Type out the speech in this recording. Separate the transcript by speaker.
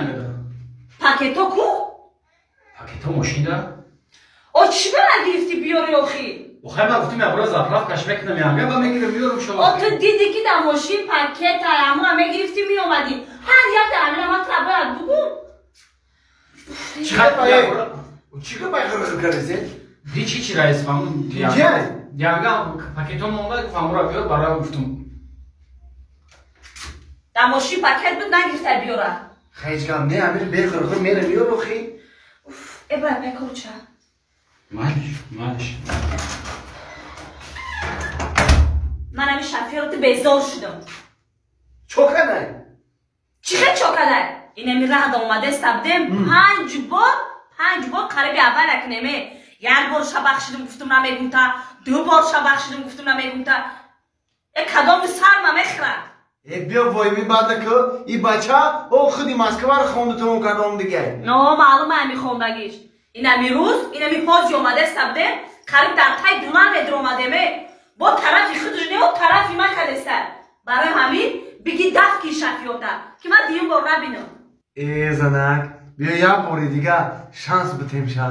Speaker 1: ягада.
Speaker 2: Пакето ку?
Speaker 1: Пакето мошинда?
Speaker 2: О чӣ ба нагирифтӣ биёри охи?
Speaker 1: Охай ман гуфтим ябора заправкаш мекунам янга ба мегирам миёрам шо.
Speaker 2: О ту дидӣ ки дар мошин пакета амура мегирифтӣ меомадӣ. Ҳар як амира ман тра бояд бугум.
Speaker 1: Чӣ
Speaker 3: Чӣ гап ғирғир кардед?
Speaker 1: Ди чӣ чи раис фамун янга пакето монда фамура биёр барои гуфтум.
Speaker 2: Дар мошин пакет буд нагирифта биёра.
Speaker 3: Ҳеҷ гап не, амир беғирғир мера миёр охи.
Speaker 2: Уф, эбра пекорча.
Speaker 1: Малиш, малиш.
Speaker 2: Ман ами шофёрти безор шудам.
Speaker 3: Чо кадай?
Speaker 2: Чӣ хел чо кадай? Инами раҳда омадеста будем 5 бор қариби аввал акнеме. Як бор шабахшидим гуфтум намегумта, 2 бор шабахшидим гуфтум намегумта. Э кадоми сарма мехӯрад?
Speaker 3: Э биё войми баъда ки и бача о худи Москваро хонду тамом кардам дигар.
Speaker 2: Но маълума ами хондагиш. Инами рӯз, инами ҳози омадеста будем, қариб дар тай 2 метр омадеме. Бо тарафи худаш не, о тарафи ма кадеста. Барои ҳамин биги даф ки шафиёта, ки ман дуюм бор набинам.
Speaker 3: Э занак, биё як бори дига шанс битем ша.